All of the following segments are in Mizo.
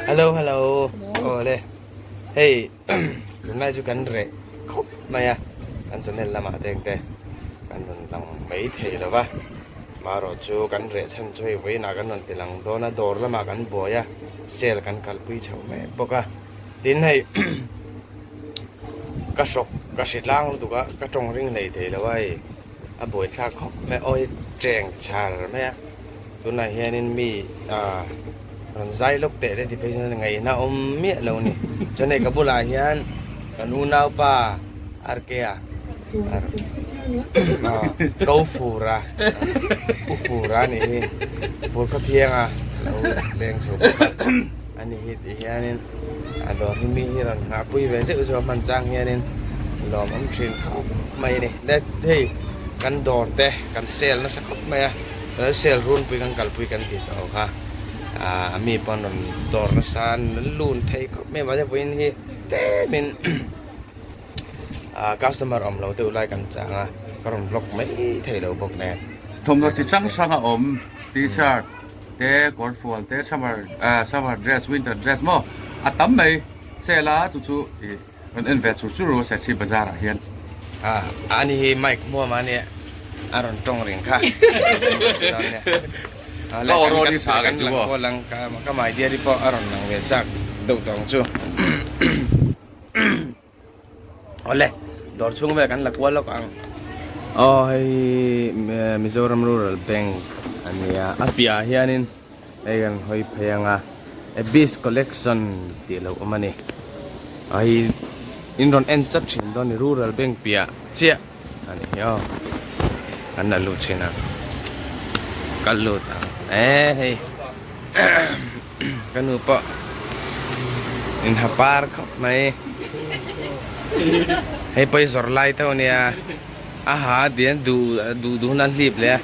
Hello hello awle hei tunlai chu kan reh khawp mai a kan channel lamah te engte kan rawn lang mai thei lo va marawh chu kan reh chhan chu hei vawiinah kan rawn ti lang dawn a dawr lamah kan buai a sale kan kalpui chho mek bawk a tin hei ka hrawk ka hri tlang lutuk a ka tawng ring hlei thei lo a hei. A buaithlak khawp mai a awi cheng char mai a tunah hianin mi ah rawn zai lawk teh te ti phei chuan ngaihna awm miah lo a ni chuan hei ka bulah hian kan unaupa Arkea ah ko fur a u fur a nih hi fur khawthiang a lo leng chho bawk a ani hi tih hianin a dawr hi mi hi rawn nghah pui ve zeuh zeuh a hman chang hianin lawm awm thin khawp mai a ni le hei kan dawr te kan sale nasa khawp mai a chuan sale runpui kan kalpui kan tih tawh kha ah mi pawn rawn dawr nasa an lun thei khawp mai a mahse vawiin hi tlemin ah customer awm lo deuh lai kan chang a ka rawn vlog mai thei lo bawk nen. Thawmhnaw chi hrang hrang a awm t-shirt. Te kawr fual te summer ah summer dress winter dress maw a tam mai sale a chu chu ih rawn en ve chur chur ru Serchhip bazar ah hian. Ah ani hi mic hmuam a nia a rawn tawng reng kha Ka aw rawn hi tha ka chu maw. Ka my dear hi pawh a rawn lang ve chak deuh tawng chu. Awle dawr chhung vel kan la kual lawk ang aw hei Mizoram Rural Bank a nia a piahah hianin hei kan hawi phei ang a Abyss Collection tih a lo awm a ni hei in rawn en chat thin dawn a ni Rural Bank piah chiah a ni hi aw kan la lut thin a ka lut ang e hei. Ka nu pawh in ha par khawp mai hei pawh hi zawrh lai tho ania a ha dian duh duh duh hun a hlip leh a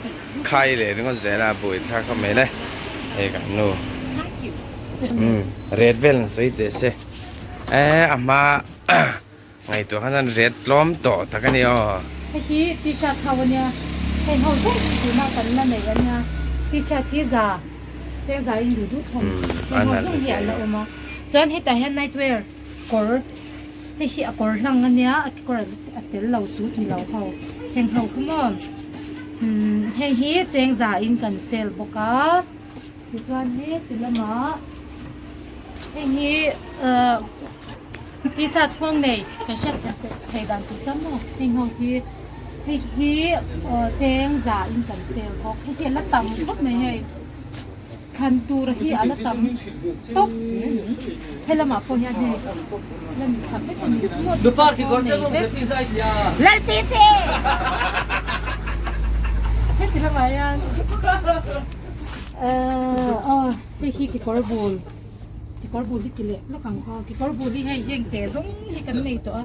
khai leh ringawt zel a buai thlak khawp mai le hei kan nu umm ret vel an sawi teh se eh a hma Ngaihtuah khan an ret tlawm tawh tak a ni aw. Hei hi t-shirt ho a nia, hei ho zawk tuna kan la neih a nia, t-shirt hi za cheng za in duh duh thawm hei ho zawk hi a la awm a, chuan hetah hian night wear kawr hei hi a kawr hlang a nia a kekawr a tel lo suit ni lo ho heng ho kha maw umm hei hi cheng za in kan sale bawk a tichuan heti lamah hei hi ahh. T-shirt nghawng nei kan hriat thiam theih dan tur chuan maw heng ho hi hei hi cheng za in kan sel bawk hei hi a la tam khawp mai hei thlan tur hi a la tam tawp helamah pawh hian hei la ni thla vek a ni chu maw t-shirt nghawng nei vek Lalpc heti lamah hian aw hei hi kekawr bul. Kekawr bul hi ti leh lawk ang aw kekawr bul hi hei heng te zawng hi kan nei tawh a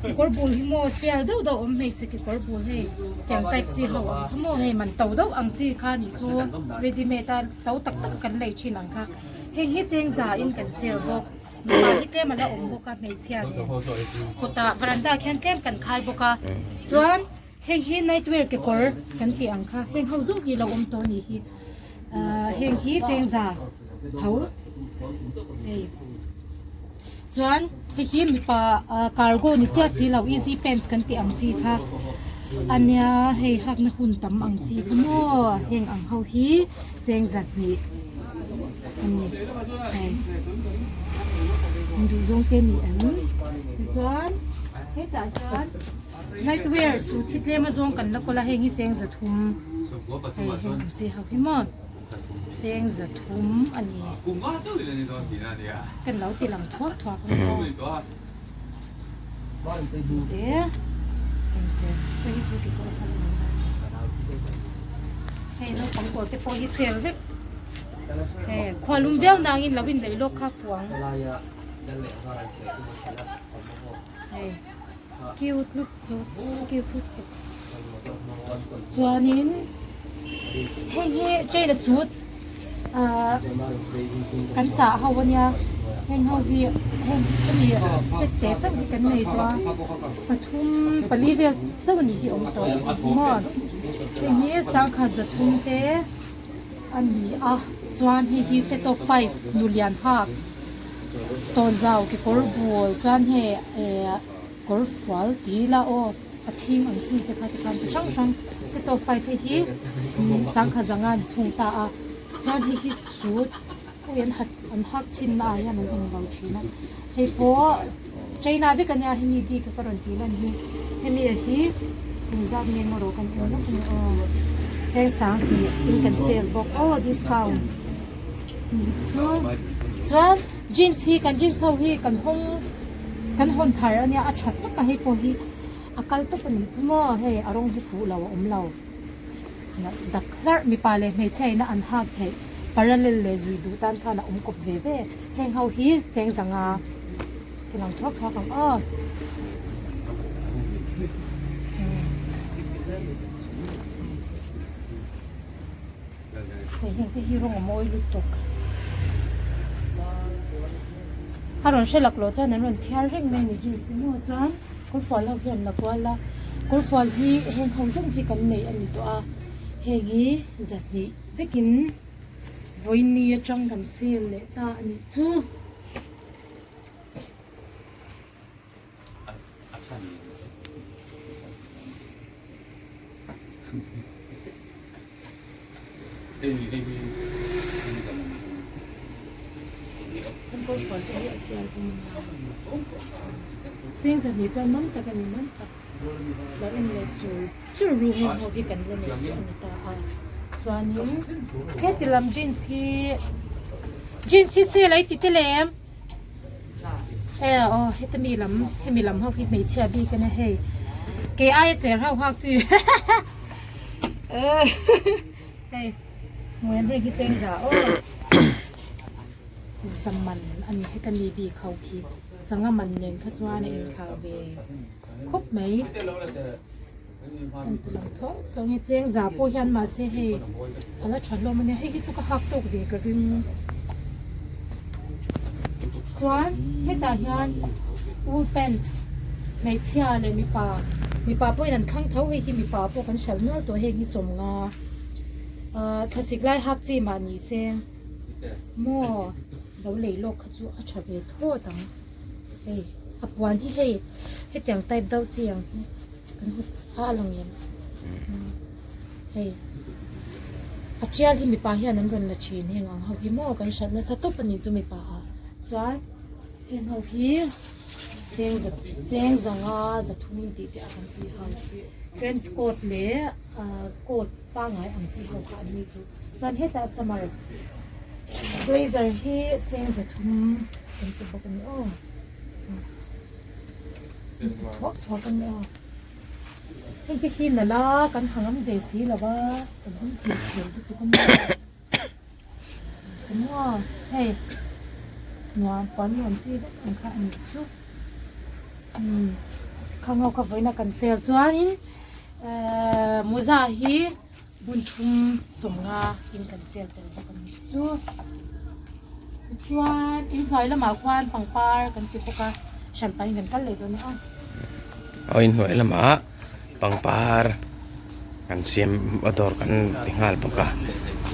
kekawr bul hi maw sial deuh deuh awm hmeichhe kekawr bul hei tiang type chi ho ang kha maw hei man to deuh ang chi kha nih chu ready made a to tak tak a kan lei thin ang kha heng hi cheng za in kan sale bawk mipa hi tlem a la awm bawk a hmeichhia nen kawtah varanda ah khian tlem kan khai bawk a chuan heng hi night wear kekawr kan tih ang kha heng ho zawng hi lo awm tawh a nih hi. Ahh heng hi chengza tho hei chuan hei hi mipa ah cargo ni chiah si lo easy pants kan tih ang chi kha ania hei hakna hun tam ang chi kha maw heng ang ho hi chengza hnih ani hei duh zawng te a ni em tichuan hetah hian. Night wear suit hi tlem a zawng kan la kawl a heng hi cheng zathum hei heng ang chi ho hi maw cheng zathum a ni kan lo ti lang thuak thuak ang aw te heng te hei hi chu kekawr kha hei naupang kawr te pawh hi sale vek hei khualum viau nangin lo inlei lawk kha fuang. Hei cute lutuk cute lutuk chuanin hei hi chain a suit ahh kan chah ho ania heng ho hi heng hemi set te chauh hi kan nei tawh a pathum pali vel chauh a nih hi a awm tawh maw heng hi sangkhat zathum te. a ni a chuan hei hi set of five nulian hak tawnzau kekawr bul chuan hei eh kawr fual tih ila aw a chhing ang chi te kha ti khan chi hrang hrang set of five hei hi sangha zanga an thung ta a chuan hei hi suit pawh an hat an hak chhin na ah hian an englo thin a hei pawh china vek ania hemi bik a ka rawn tih lan hi hemi a hi engzat nge maw rawh kan en lawk a ni aw chengsang tih in kan sale bawk aw discount chu chuan jeans hi kan jeans ho hi kan hawng kan hawn thar ania a tha tawp a hei pawh hi a kal tawp a nih chu maw hei a rawng hi fuh lo a awm lo. Dak hlarh mipa leh hmeichhia ina an hak theih parallel leh zui duh tan khan a awm kawp ve ve. Heng ho hi cheng zanga thil ang thuak thuak ang aw. Hei heng te hi rawng a mawi lutuk. A rawn hre lak loh chuan an rawn thiar reng mai a ni jeans hi maw chuan. Kawrfual ho hian la kual a, kawrfual hi heng ho zawng hi kan nei a ni tawh a, heng hi zahnih vekin vawiin atang kan sale leh ta a nih chu. Cheng zahnih chuan mam tak a ni mam tak lo en leh chur chur ru heng ho hi kan la nei chu a ni ta a chuanin heti lam jeans hi jeans hi sale a i ti te lem e aw heta mi lam hemi lam ho hi hmeichhia bik a nia hei kei aia cher ho hak chi. Hei hmuh em hei hi cheng za aw zaman a ni heta mi bik ho khi sangha man nen kha chuan a inthlau ve khawp mai kan ti lang tho tho ang e cheng za pawh hian mahse hei a la tha hlawm a nia hei hi chu ka hak tawk ve ka ring chuan hetah hian wool pants hmeichhia leh mipa mipa pawhin an thlang tho hei hi mipa pawh kan hralh nual tawh heng hi sawmnga ahh thlasik lai hak chi mah ni se maw lo lei lawk kha chu a tha ve thawt ang hei a puan hi hei hetiang type deuh chi ang hi kan hmu a a lang em hei a tial hi mipa hian an rawn la thin heng ang ho hi maw kan hralh nasa tawp a ni chu mipa ah chuan heng ho hi cheng za cheng zanga za thum tih te a kan tih ho trench coat leh ah coat pangai ang chi ho kha an ni chu chuan hetah summer blazer hi cheng za thum kan ti bawk a ni aw. Thuak thuak a nia heng te hi nala kan ha ngam ve si lo va kan hum thil thei lutuk a nia emaw hei nuam puan nuam chi vek ang kha a nih chu umm khang ho kha vawiin a kan sale chuanin ehh mawza hi Hmun thum sawmnga in kan sel tel bawk a ni chu. Tichuan inhnuai lamah khuan pangpar kan ti bawk a, hranpa in kan kal leh dawn a. Aw inhnuai lamah pangpar kan siam a dawr kan ti nghal bawk a,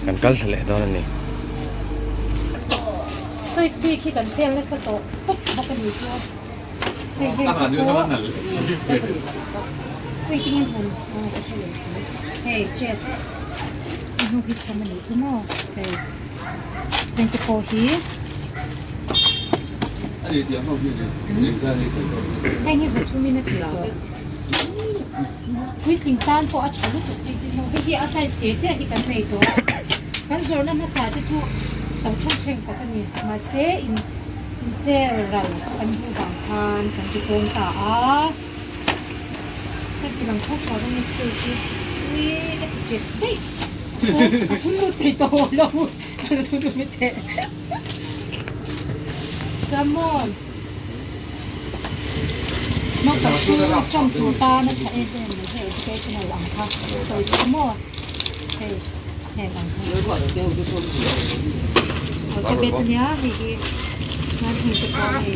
kan kal thla leh dawn a ni. Toys bik hi kan sel nasa tawh tawp bawk a ni chu. Hei hei te pawh waiting in hun aw ka hre leh si hei chess a hnu hi chhawm a nih chu maw hei heng te pawh hi heng hi zathum in a ti tawh puitling tan pawh a tha lutuk hei hi maw hei hi a size te chiah hi kan nei tawh a kan zawrhna hmasa te chu to then then tak a ni mahse in. Sel ral kan hmuh vang khan kan ti tawn ta a, ka ti lang thawk thawk a ni stage hi ui ka ti chep daih a thun lut thei tawh lo ka lo thun lut teh chuan maw naupang chu tawng tur tan a tha em em mai hei educational ang kha pawisa maw hei heng ang kha alphabet ania hei hi chuan heng te pawh hei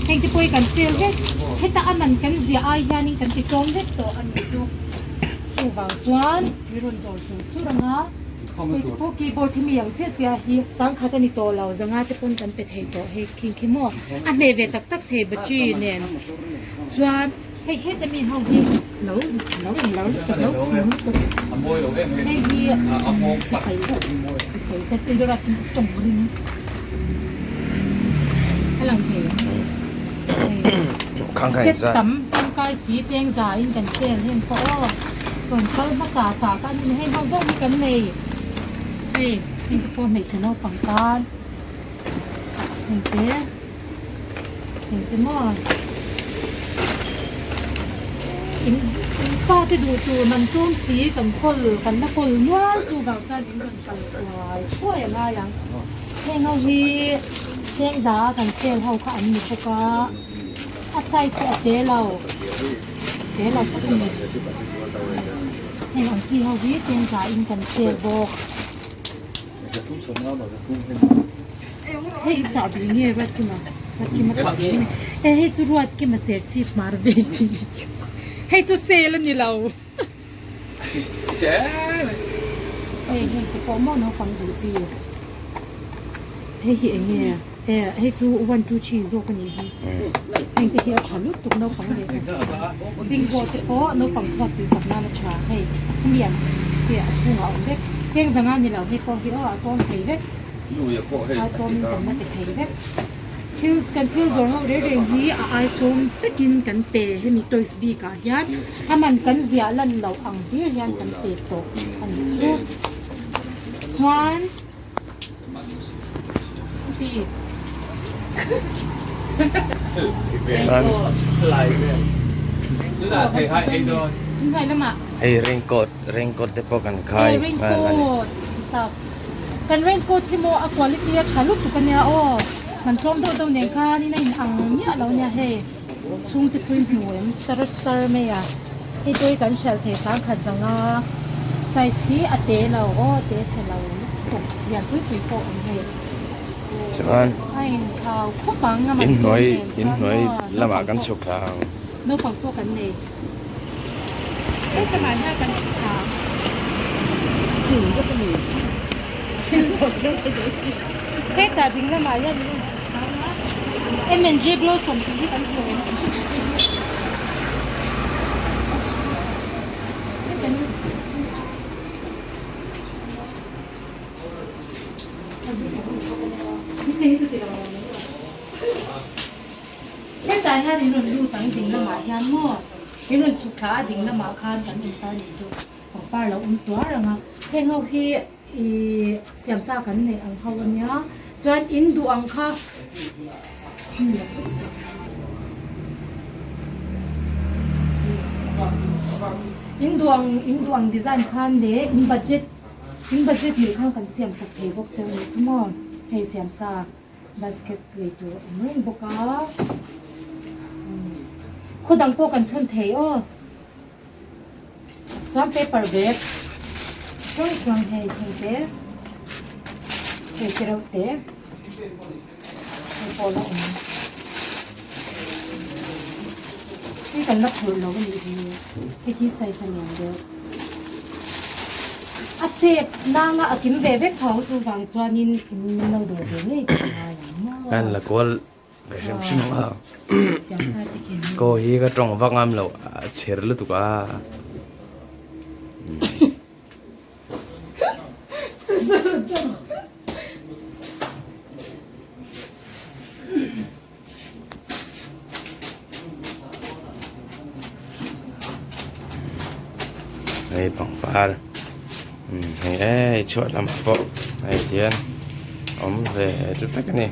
heng te pawh hi kan sel vek heta a man kan ziah ai hianin kan ti tlawm vek tawh a nih chu. Chuvang chuan mi rawn dawr tur chur ang a, hei te pawh keyboard hi mi ang chiah chiah hi sangkhat a ni tawh lo, zanga te pawn kan pe thei tawh hei khing khi maw a hmeh ve tak tak thei battery nen chuan hei heta mi ho hi lo lo eng lo lutuk lo khur lutuk hei hi sipai sipai zet tuidawr a tawng ring a lang thei. Set tam tangkai si cheng za in kan sel heng pawh aw rawn kal hmasa sa ka ni hei ho zawk hi kan nei hei heng te pawh hmeichhe naupang tan heng te heng te maw in in fate duh tur man tlawm si kan kawl kan la kawl nual chuvang chuan in rawn kal thuai thuai a ngai ang heng ho hi. Chengza a kan sale ho kha an ni bawk a, a size hi a te lo, te lo tak a ni. Heng ang chi ho hi chengza in kan sale bawk. Hei i chahbi nge Ruatkima, Ruatkima chahbi nge e hei chu Ruatkima serchhip hmar ve tih hei chu sale a ni lo. Hei heng te pawh maw naupang duh chi hei hi eng nge e hei chu one two three zawk a nih hi heng te hi a tha lutuk naupang leh bingo te pawh naupang thluak tih chak nan a tha hei hemiang hi a chhungah a awm vek cheng zanga ni lo hei pawh hi aw a tlawm thei vek a tlawm in kan la ti thei vek. Thil kan thil zawrh ho reng reng hi a ai tlawm vekin kan pe hemi toys bikah hian a man kan ziah lan loh ang hlir hian kan pe tawh a nih chu chuan ti Hei raincoat raincoat te pawh kan khai nghal a ni. Kan raincoat hi maw a quality a tha lutuk a nia aw kan tlawm deuh deuh nen khan in a in ang miah lo nia hei chhungte pui hmu em sar sar mai a hei pawh hi kan hralh thei sangkhat zanga size hi a te lo aw te chhe lo lutuk lian pui pui pawh awm hei Chuan a in thau khawp ang a man inhnuai tlawm nen chuan inhnuai maw lamah naupang kan pawh chhuk thla ang. Naupang pawh kan nei. Heta mah hian kan chhuk thla ang. Heta ding lamah hian min rawn chhuk thla ang a. M&J Blossom tih hi kan hmu em? Hetah hian in rawn lut ang ding lamah hian maw in rawn chhuk thla a ding lamah khan kan awm ta nih chu pangpar lo awm tuar ang a heng ho hi ihh siamsa kan neih ang ho ania chuan in duh ang kha in duh ang in duh ang design khan leh in budget in budget mil khan kan siam sak thei bawk che anih chu maw hei siamsa. Basket lei tur a awm reng bawk a khaw dang pawh kan thun thei aw chuan paper bag hrang hrang hei thei te hei te reuh te hei pawh la awm hei kan la phurh lo a nih hi hei hi size a lian deuh. A chep nanga a kim ve vek tho chuvang chuanin in min lo dawr ve ngei tih a ngai ang maw. Kan la kual ve hrim hrim a. Siam sa te khian. Ko hi ka tawng vak ngam lo a chher lutuk a. Hei pangpar hei ei chhuat lamah pawh hei tihian awm ve chu vek a ni.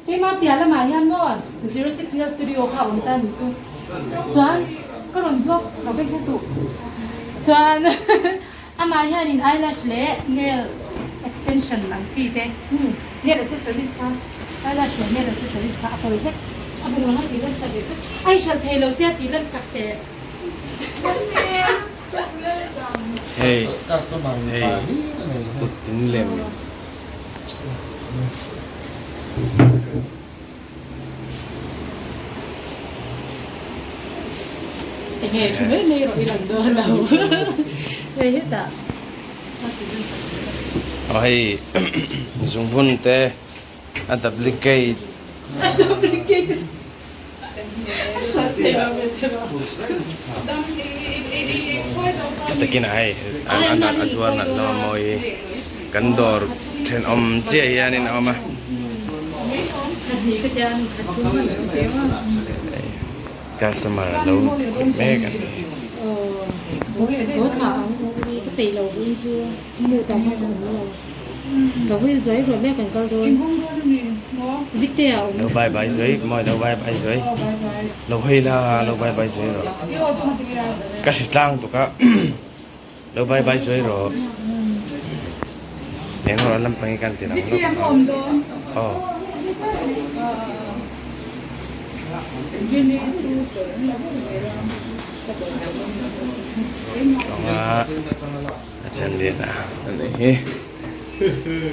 Keimah piah lamah hian maw 06 Nail Studio kha a awm ta a nih chu. Chuan ka rawn vlog lo vek che suh. Chuan amah hianin eyelash leh nail extension ang chi te nail accessories kha eyelash leh nail accessories kha a kawl vek. A bung anga tih lan sak leh chu a inhralh thei lo sia tih lan sak teh. Hei. Hei hei kut tin lem. Enge thu mai mai rawh i lang dawn lo. Hei hetah. Aw hei zungbun te a duplicate. A duplicate. Takin ah hei an a zuar nalh hlawm a mawi hi kan dawr thenawm chiah hianin a awm a. Customer a lo khawih mek a ni. Lo bye bye zui mawi lo bye bye zui lo hawi la lo bye bye zui rawh ka hri tlang tuk a lo bye bye zui rawh eng rawh lampang hi kan ti lang lawk aw. A chen lian a ani hi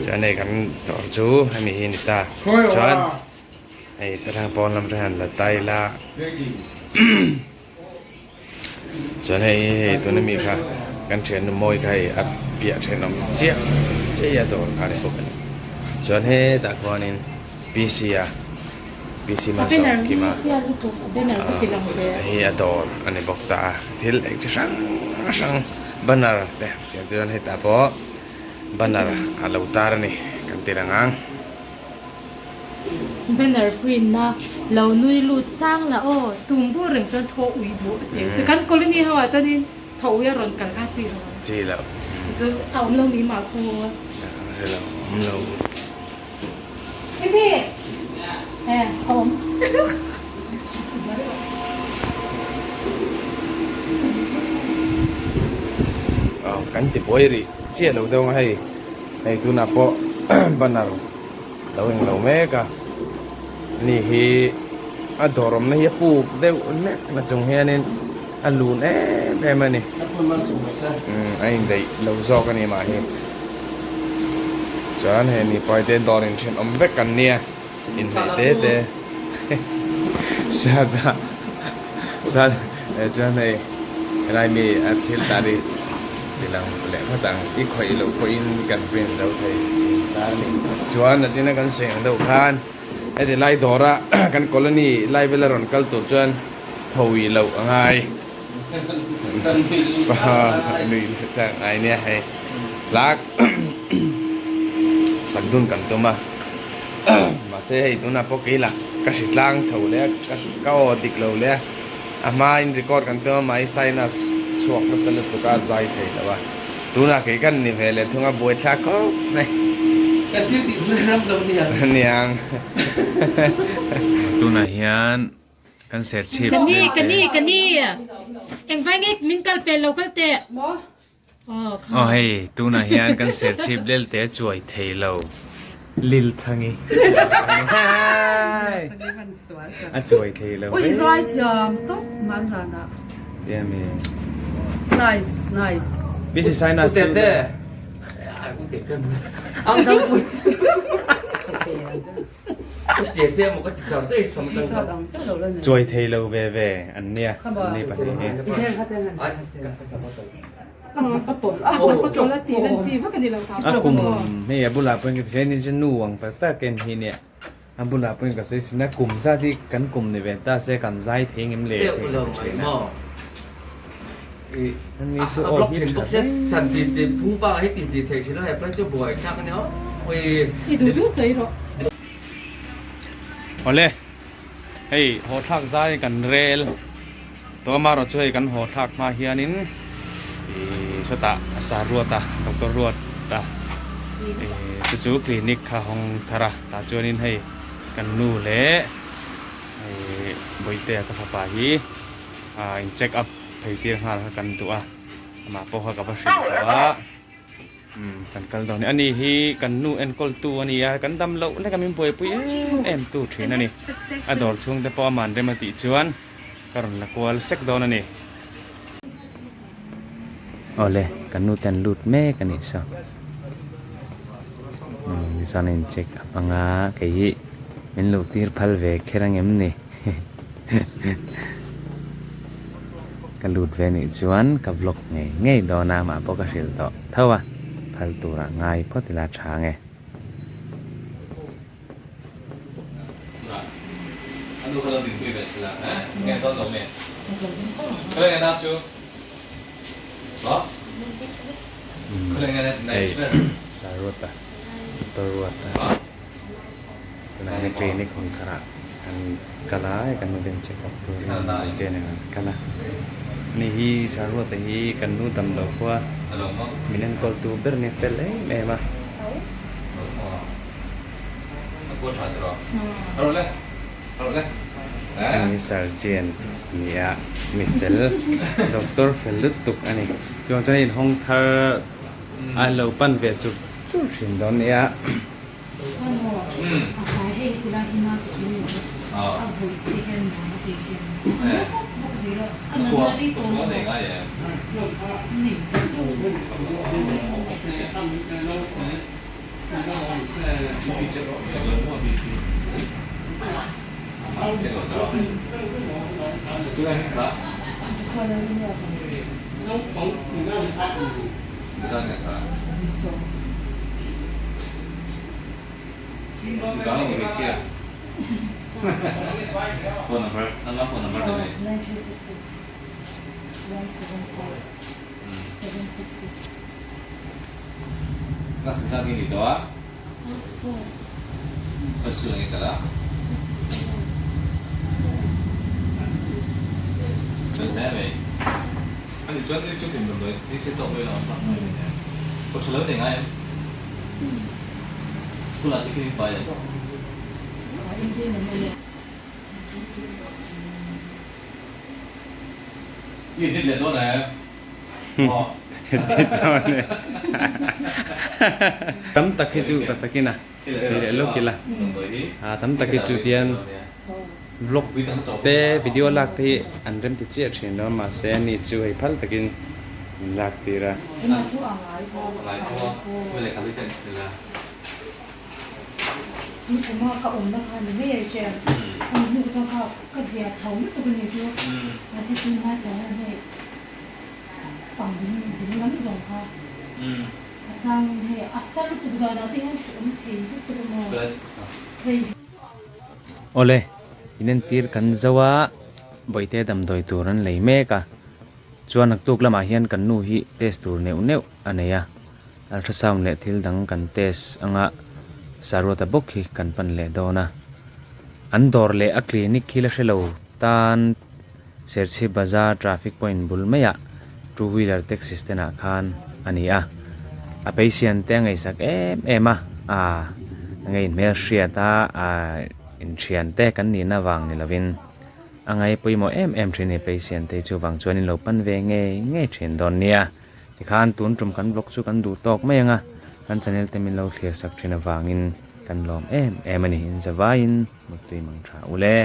chuan hei kan dawr chu hemi hi a ni ta chuan hei tah pawn lam te hian la tai la chuan hei hei tuna mi kha kan thiannu mawi kha hei a piah thenawm chiah chiah a dawr kha a ni bawk a ni chuan hetah khuanin P C a P C Malsawm Kima hei a dawr a ni bawk ta a thil eng chi hrang hrang banner te siam te chuan hetah pawh banner a lo tar a ni kan ti reng ang. Banner print na lo nui lut sang la aw tum bur reng chuan thaw ui duh a ti kan colony ho ah chuanin thaw ui a rawn kal kha chi lo chi lo chu a awm lo mi mah khu a awm lo. Kan ti buai rih chiah lo deuh ang hei hei tunah pawh banner lo eng lo mek a ni hi a dawr awmna hi a puk deuh hlek na chung hianin a lun em em a ni a indaih lo zawk a ni mah hi. Chuan hei ni pawh te dawr in thenawm vek an nia inhmeh te te sada sad chuan hei helai mi a thil tar hi ti lang leh phawt ang i khawih loh pawhin kan print zo thei ta a ni chuan a china kan sawi ang deuh khan heti lai dawra kan colony lai vela rawn kal tur chuan thawi loh a ngai. Nui leh sang ai nia hei lak sak dun kan tum a mahse hei tunah pawh kei lah ka hri tlang chho leh a ka aw dik lo leh a a hmain record kan tum a mahni sinus chhuak nasa lutuk a zai thei lo a tunah kei kan ni ve leh thung a buaithlak khawp mai aniang tunah hian. Kan ser chhip Ka ni, ka ni, ka ni. Engvai nge min kal pel lo kal teh. Aw, kha. Aw hei, tunah hian kan ser chhip lel te chuai thei lo. Lil Thangi. A chuai thei lo. Ui zai thiam tawp man zanah. Tia mi. Nice, nice. This is sinus chu. Ang dang pui. Chuai thei lo ve ve an nia an ni pahnih hi. A kum hei a bulah pawhin ka hria ni chu nu ang tak tak en hi nia a bulah pawhin ka sawi thin a kum zat hi kan kum ni ve ta se kan zai thei ngem le thei ka ti thin a. Ani chu aw hi tha hle. Awle hei haw thlak zai kan rel tawh amaherawh chu hei kan haw thlak hma hianin ih sawtah sa ruat a doctor ruat a ih chu chu clinic kha hawng thar a tah chuanin hei kan nu leh ih bawihtea ka fapa hi. Ah in check up thei tir nghal kha kan duh a amah pawh kha ka va hrilh tawh a umm kan kal dawn ani hi kan nu enkawl tu a ni a kan dam loh lek a min buaipui em em tu thin a ni a dawr chhung te pawh aman rem a tih chuan ka rawn la kual sek dawn a ni. Awle kan nu te an lut mek a nih saw umm chuan a in check up anga kei hi min luh tir phal ve kher ang em ni ka lut ve nih chuan ka vlog ngei ngei dawn a amah pawh ka hrilh tawh tho a phal turah ngai phawt ila tha ang e. Hei Saruata motor ruata tunah hian clinic hawn tharah kan kal a kan nu ten check up turin te nen an kal a ani hi Saruata hi kan nu damlo khua min enkawl tu ber nia fel em em a. Hei surgeon ni a mi fel doctor fel lutuk a ni chuan chuan inhawng thar a lo pan ve chur chur thin dawn nia. Tam tak hi chu ka takin a ti leh lawk ila a tam tak hi chu tian vlog te video lak te hi an rem ti chiah thin lo mahse ani chu hei phal takin min lak tir a. Awle, inentir kan zo a, bawihte damdawi tur an lei mek a, chuan naktuk lamah hian kan nu hi test tur neuh neuh a nei a, ultrasound leh thil dang kan test anga Saruata bawk hi kan pan leh dawn a, an dawr leh a clinic hi la hre lo tan. Serchhip Bazar traffic point bul maiah two wheeler taxi stand ah khan a ni a, a patient te a ngaihsak em em a, aa a ngei hmel hriat a, aa inthian te kan nihna vang ni lovin a ngai pawimawh em em thin a ni patient te chuvang chuan in lo pan ve ngei ngei thin dawn nia. Tikhan tun tum kan vlog chu kan duh tawk mai ang a, kan channel te min lo thlir sak thin avangin kan lawm em em a ni, inzavaiin mutui mang tha ule.